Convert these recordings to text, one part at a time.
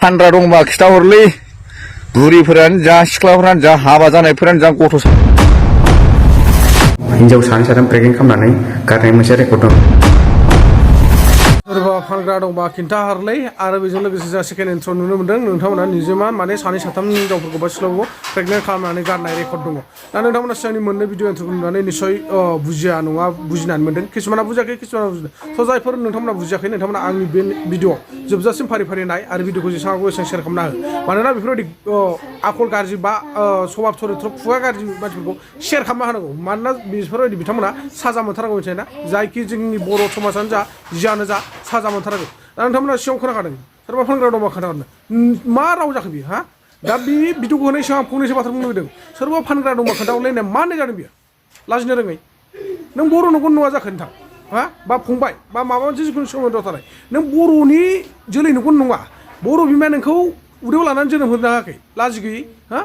फानग्रा दंबा खिथाहरलै बुरिफोरानो जा सिख्लाफोरानो जा हाबा जानायफोरानो जा गथ' हिन्जाव सानै साथाम प्रेगनेन्ट खालामनानै गारनाय मोनसे रेकर्ड दं। सोरबा फानग्रा दंबा खिन्थाहरलै आरो बेजों लोगोसे जों सेकेन्ड इन्ट्र नुनो मोन्दों नोंथांमोना निजोमा माने सानै साथाम हिन्जावफोरखौ बा सिख्लाखौ प्रेगनेन्ट खालामनानै गारनाय रेकर्ड दङ। दा नोंथांमोना सिगांनि मोननै भिडिअ इन्ट्रखौ नुनानै निस्सय बुजिया नङा बुजिनानै मोन्दों किसुमाना बुजियाखै किसुमाना बुजिदों। स' जायफोर नोंथांमोना बुजियाखै नोंथांमोना आंनि बे भिडिअ जोबजासिम फारि फारि नाय आरो भिडिअखौ जेसेबां एसेबां शेयार खालामना हो मानोना बेफोरबायदि आखल गाज्रि बा सभाब चरित्र खुगा गाज्रि मानसिफोरखौ शेयार खालामना होनांगौ मानोना बेफोरबायदि बिथांमोना साजा मोनथारनांगौ मिथिबाय ना जायखि जोंनि बर' समाजानो जा जियानो जा साजा मोनथारनांगौ। दा नोंथांमोना सिगाङाव खोनाखादों सोरबा फानग्रा दंबा खोन्थाहरनो मा राव जाखो बियो हा दा बे भिडिअखौ होनाय सिगां फंनैसो बाथ्रा बुंनो लुबैदों सोरबा फानग्रा दंबा खोन्थाहरलायनाय मा होननाय जादों बियो लाजिनो रोङै नों बर' नंगौ नङा जाखो नोंथां हा बा फंबाय बा माबा मोनसे जिखुनु सोमोन्दोआव थानाय नों बर'नि जोलै नंगौ नङा बर' बिमाया नोंखौ उदैयाव लानानै जोनोम होनो हायाखै लाजि गैयै हा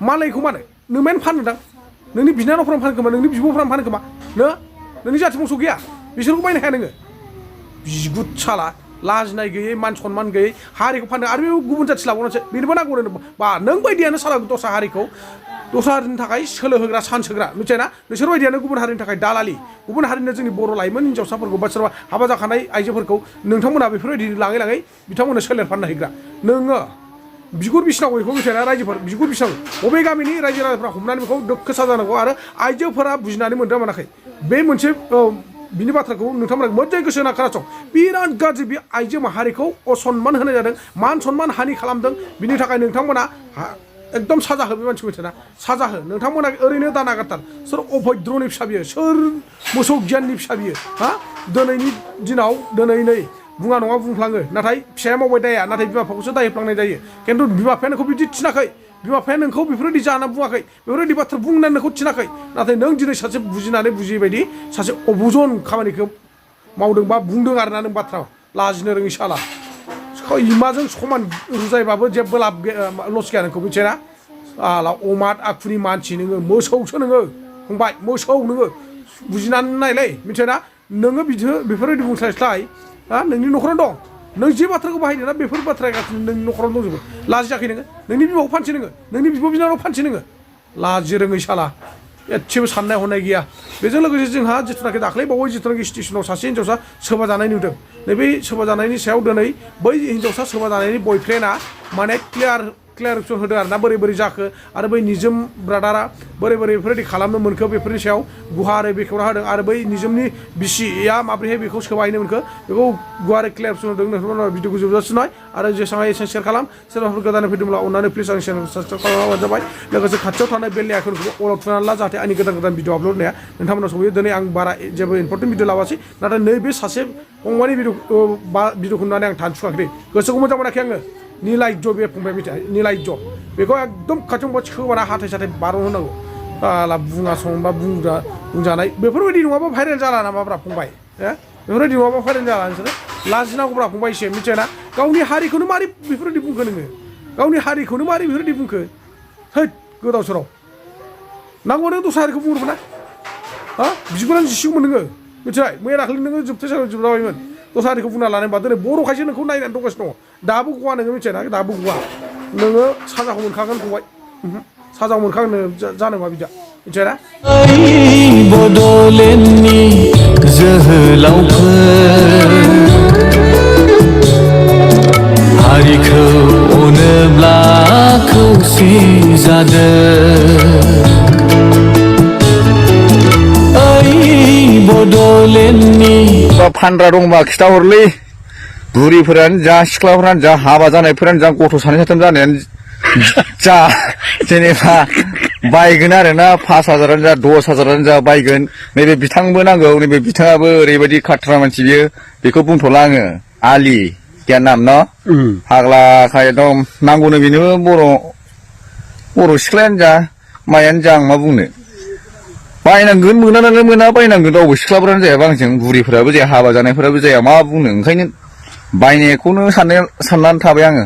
मालायखौ मानो नोंमायानो फानोदां नोंनि बिनानावफ्रानो फानो खोमा नोंनि बिब'फ्रानो फानो खोमा नोंनि जाथि बंस' गैया बिसोरखौ बायनो हाया नोङो बिगुत साला लाजिनाय गैयै मान सनमान गैयै हारिखौ फानदों आरो बे गुबुन जाथि लाबावनोसै बेनोबो नांगौ बा नों बायदियानो साला दस्रा हारिखौ दस्रा हारिनि थाखाय सोलो होग्रा सान्स होग्रा मिथिबाय ना नोंसोर बायदियानो गुबुन हारिनि थाखाय दालालि गुबुन हारिनो जोंनि बर' लाइमोन हिन्जावसाफोरखौ बा सोरबा हाबा जाखानाय आइजोफोरखौ नोंथांमोना बेफोरबायदि लाङै लाङै बिथांमोननो सोलेर फाननो हैग्रा नोङो बिगुर बिसिनांगौ बेखौ मिथिबाय ना रायजोफोर बिगुर बिसिनांगौ बबे गामिनि रायजो राजाफ्रा हमनानै बेखौ दोखो साजानांगौ आरो आइजोफोरा बुजिनानै मोनदों मोनाखै बे मोनसे बिनि बाथ्राखौ नोंथांमोना मोजाङै गोसो होना खोनासं बिराद गाज्रि बे आइजो माहारिखौ असनमान होनाय जादों मान सनमान हानि खालामदों बिनि थाखाय नोंथांमोना एकदम साजा हो बे मानसिखौ मिथिना साजा हो नोंथांमोना ओरैनो दानागारथार सोर अभद्रनि फिसा बियो सोर मोसौ गियाननि फिसा बियो हा दिनैनि दिनाव दिनै नै बुङा नङा बुंफ्लाङो नाथाय फिसाया मावबाय दाया नाथाय बिमा बिफाखौसो दायफ्लांनाय जायो खिन्थु बिमा बिफाया नोंखौ बिदि थिनाखै बिमा बिफाया नोंखौ बेफोरबायदि जाना बुङाखै बेफोरबायदि बाथ्रा बुंनानै नोंखौ थिनाखै नाथाय नों दिनै सासे बुजिनानै बुजियै बायदि सासे अबुजन खामानिखौ मावदों बा बुंदों आरोना नों बाथ्रा लाजिनो रोङै साला इमाजों समान रुजायबाबो जेबो लाब लस गैया नोंखौ मिथिया ना साला अमात आखुनि मानसि नोङो मोसौसो नोङो फंबाय मोसौ नोङो बुजिनानै नायलै मिथिया ना नोङो बेफोरबायदि बुंस्लायस्लाय हा नोंनि न'खराव दं नों जे बाथ्राखौ बाहायदों ना बेफोर बाथ्राया गासिबो नोंनि न'खराव दंजोबो लाजियाखै नोङो नोंनि बिमाखौ फानसै नोङो नोंनि बिब' बिनानाव फानसै नोङो लाजि रोङै साला एसेबो साननाय हनाय गैया बेजों लोगोसे जोंहा जिथुनाखि दाख्लै बावै जिथुनाखि स्टेसनाव सासे हिन्जावसा सोरबा जानाय नुदों नैबे सोरबा जानायनि सायाव दिनै बै हिन्जावसा सोरबा जानायनि बयफ्रेन्डआ माने क्लियारेक्सन होदों आरो ना बोरै बोरै जाखो आरो बै निजोम ब्रादारा बोरै बोरै बेफोरबायदि खालामनो मोनखो बेफोरनि सायाव गुवारै बेखेवना होदों आरो बै निजोमनि बिसिया माब्रैहाय बेखौ सोबायनो मोनखो बेखौ गुवारै क्लियारेक्सन होदों नोंथांमोना भिडिअखौ जोबजासिम नाय आरो जेसेबां एसेबां शेयार खालाम सोरबाफोर गोदानै फैदोंब्ला अननानै प्लिज आं चेनेलखौ साबसक्राइब खालामबानो जाबाय लोगोसे खाथियाव थानाय बेल आइकनखौ अलाव थुनानै ला जाहाथे आंनि गोदान गोदान भिडिअ आपल'ड होनाया नोंथांमोनाव सहैयो दिनै आं बारा जेबो इम्पर्टेन्ट भिडिअ लाबासै नाथाय नैबे सासे फंबायनि भिडिअखौ नुनानै आं थानो सुखुवाखै गोसोखौ मोजां मोनाखै आङो निलायज बे फंबाय मिथिया निलायज बेखौ एकदम खाथियाव सोबाना हाथाय साथाय बारन होनांगौ आला बुङा संबा बुंजानाय बेफोरबायदि नङाबा भाइरेल जाला नामाब्रा फंबाय बेफोरबायदि नङाबा भाइरेल जाला नोंसोरो लाजिनांगौब्रा फंबाय एसे मिथिया ना गावनि हारिखौनो मारै बेफोरबायदि बुंखो नोङो गावनि हारिखौनो मारै बेफोरबायदि बुंखो हैद गोदाव सोराव नांगौ नों दस्रा हारिखौ बुंहरबो ना हा बिगुरानो जिसिगौमोन नोङो मिथिबाय मैया दाखालि नोङो जोबथेसालियाव जोबजाबायमोन दस्रा हारिखौ बुंना लानाय होनबा दिनै बर'खायसो नोंखौ नायनानै दंगासिनो दङ दाबो गवा नोङो मिथिया ना दाबो गवा नोङो साजाखौ मोनखागोन फंबाय साजाखौ मोनखागोन जानोबा बिदा मिथिया ना बड'लेण्डनि जोहोलावफोर हारिखौ अनोब्ला खौसे जादों बड'लेण्डनि फानग्रा दंबा खिथाहरलै बुरिफोरानो जा सिख्लाफोरानो जा हाबा जानायफोरानो जा गथ' सानै साथाम जानायानो जा जेनेबा बायगोन आरो ना 5,000 जा 10,000 जा बायगोन नैबे बिथांबो नांगौ नैबे बिथाङाबो ओरैबायदि खाथ्रा मानसि बियो बेखौ बुंथ'ला आङो आलि गियान नाम न' फाग्लाखाय एकदम नांगौनो बेनोबो बर' सिख्लायानो जा मायानो जा आं मा बुंनो बायनांगोन मोनानानै मोना बायनांगोन रावबो सिख्लाफोरानो जाया बांसिन बुरिफोराबो जाया हाबा जानायफोराबो जाया मा बुंनो ओंखायनो बायनायखौनो साननानै थाबाय आङो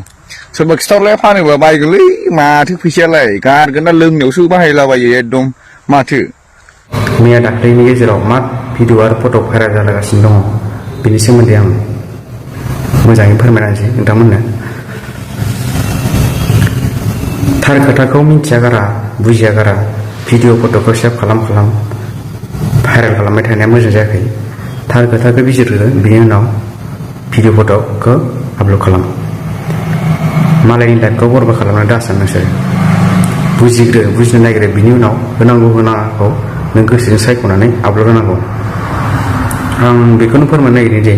सोरबा खिथाहरलाय फानोबा बायगोनलै माथो फैसायालाय गारगोन ना लोंनायावसो बाहायलाबायो एकदम माथो मैया दाख्लैनि गेजेराव मा भिडिअ आरो फट' भाइरेल जागासिनो दङ बेनि सोमोन्दै आं मोजाङै फोरमायना होनोसै नोंथांमोननो थार खोथाखौ मिन्थिया गारा बुजिया गारा भिडिअ फट'खौ सेभ खालाम भाइरेल खालामबाय थानाया मोजां जायाखै थार खोथाखौ बिजिरग्रो बिनि उनाव भिडिअ फट'खौ आपल'ड खालाम मालायनि लाइफखौ बरबाद खालामनो दासान नोंसोर बुजिनो नागिरो बिनि उनाव होनांगौ होनाङाखौ नों गोसोजों सायख'नानै आपल'ड होनांगौ आं बेखौनो फोरमायनो नागिरदों दि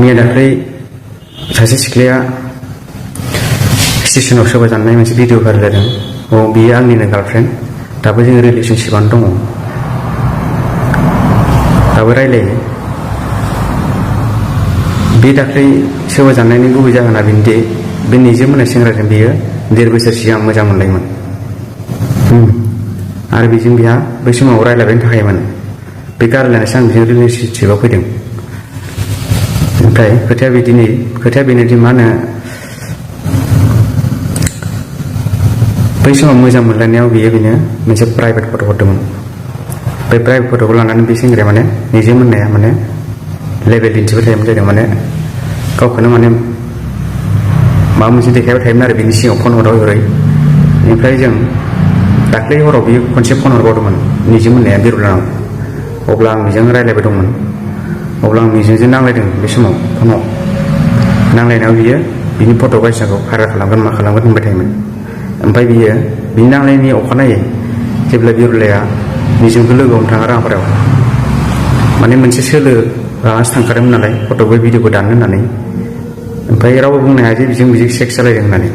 मैया दाख्लै सासे सिख्लाया स्टेसनाव सोरबा जानाय मोनसे भिडिअ भाइरेल जादों बियो आंनिनो गार्लफ्रेन्ड दाबो जोङो रिलेसनशिपआनो दङ दाबो रायलायो बे दाख्लै सोरबा जानायनि गुबै जाहोना बेनोदि बे निजोम होननाय सेंग्राजों बियो 1.5 बोसोर सिगां मोजां मोनलायोमोन आरो बेजों बिहा बै समाव रायलायबायनो थाखायमोन बे गारलायनायसो आं बेजों रिलेसनशिपआव फैदों ओमफ्राय खोथाया बेनोदि मा होनो बै समाव मोजां मोनलायनायाव बेनो मोनसे प्राइभेट फट' हरदोंमोन बे प्राइभेट फट'खौ लानानै बे सेंग्राया माने निजोम होननाया माने लेभेल दिन्थिबाय थायोमोन जादों माने गावखौनो माने माबा मोनसे देखायबाय थायोमोन आरो बिनि सिगाङाव फन हरै ओमफ्राय जों दाख्लै हराव बियो खनसे फन हरबावदोंमोन निजोम होननाया बिरलानाव अब्ला आं बेजों रायलायबाय दंमोन अब्ला आं बेजों नांलायदों बे समाव फनाव नांलायनायाव बियो बिनि फट' बायदिसिनाखौ भाइरेल खालामगोन मा खालामगोन होनबाय थायोमोन ओमफ्राय बियो बिनि नांलायनायनि अखानायै जेब्ला बिरलाया निजोमखौ लोगो हमनो थाङो राङापारायाव माने मोनसे सोलो लानानैसो थांखादोंमोन नालाय फट'खौ भिडिअखौ दाननो होननानै ओमफ्राय रावबो बुंनो हाया जे बिजों सेक्स जालायदों होननानै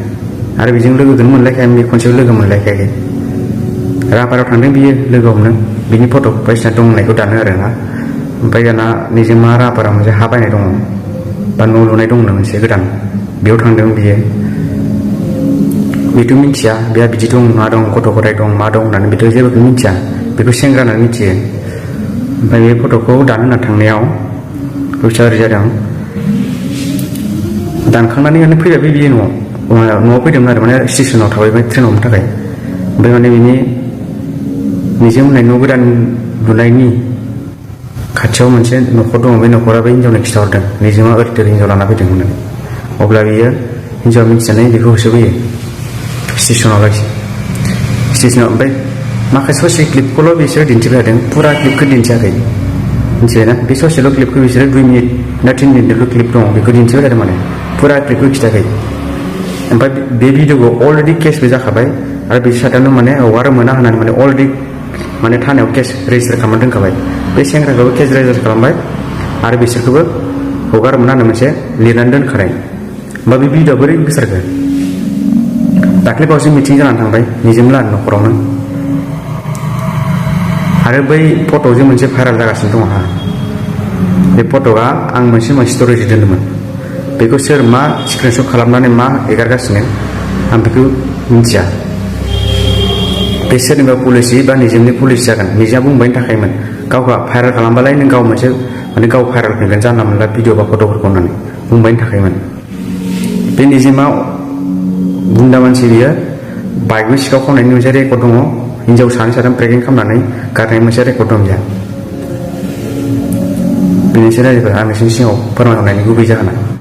आरो बेजों लोगोखौनो मोनलायखायामोन बे खनसेबो लोगो मोनलायखायाखै राङापारायाव थांदों बियो लोगो हमनो बिनि फट' बायदिसिना दं होननायखौ दानो आरो ना ओमफ्राय दाना निजोमा राङापारायाव मोनसे हा बायनाय दङ बा न' लुनाय दंनो मोनसे गोदान बेयाव थांदों बियो बेथ' मिथिया बेहा बिदि दं मा दं गथ' गथाय दं मा दं होननानै बेथ' जेबोखौनो मिथिया बेखौ सेंग्रा होननानै मिथियो ओमफ्राय बे फट'खौ दानो होनना थांनायाव गोसोआ ओरै जादों दानखांनानै माने फैबाय बियो न'आव फैदोंमोन आरो माने स्टेसनाव थाबायबाय ट्रेन हमनो थाखाय ओमफ्राय माने बिनि निजोम होननाय न' गोदान लुनायनि खाथियाव मोनसे न'खर दङ बे न'खरा बे हिन्जावनो खिन्थाहरदों निजोमा ओरैथो हिन्जाव लाना फैदों होननानै अब्ला बियो हिन्जावा मिथिनानै बेखौ होसोबोयो स्टेसनाव ओमफ्राय माखासे ससे क्लिपखौल' बिसोरो दिन्थिबाय थादों फुरा क्लिपखौ दिन्थियाखै मिथिबायना बे ससेल' क्लिपखौ बिसोरो 2 मिनिट ना 3 मिनिटल' क्लिप दङ बेखौ दिन्थिबाय थादों माने फुरा क्लिपखौ खिथायाखै ओमफ्राय बे भिडिअखौ अलरेडि केसबो जाखाबाय आरो बिसोर साथामनो माने हगार मोना होननानै माने अलरेडि माने थानायाव केस रेजिस्टार खालामना दोनखाबाय बे सेंग्राखौबो केस रेजिस्टार खालामबाय आरो बिसोरखौबो हगार मोना होनना मोनसे लिरनानै दोनखानाय होमबा बे भिडिअआ बोरै गोसारखो दाख्लै बावैसो मिटिं जानानै थांबाय निजोम लानि न'खरावनो आरो बै फट'जों मोनसे भाइरेल जागासिनो दङ बे फट'आ आं मोनसे स्ट'रेज दोन्दोंमोन बेखौ सोर मा स्क्रिनशट खालामनानै मा एगारगासिनो आं बेखौ मिथिया बे सोरनिबा पलिसि बा निजोमनि पलिसि जागोन निजोमा बुंबायनि थाखायमोन गावखौ भाइरेल खालामबालाय नों गाव मोनसे माने गाव भाइरेल फैगोन जानला मोनला भिडिअ बा फट'फोरखौ होननानै बुंबायनि थाखायमोन बे निजोमा बुन्दा मानसि बियो बाइकबो सिखाव खावनायनि मोनसे रेकर्ड दङ हिन्जाव 2-3 प्रेगनेन्ट खालामनानै गारनाय मोनसे रेकर्ड दं बिहा बेनोसै रायजोफोरा आं नोंसोरनि सिगाङाव फोरमायहरनायनि गुबै जाहोना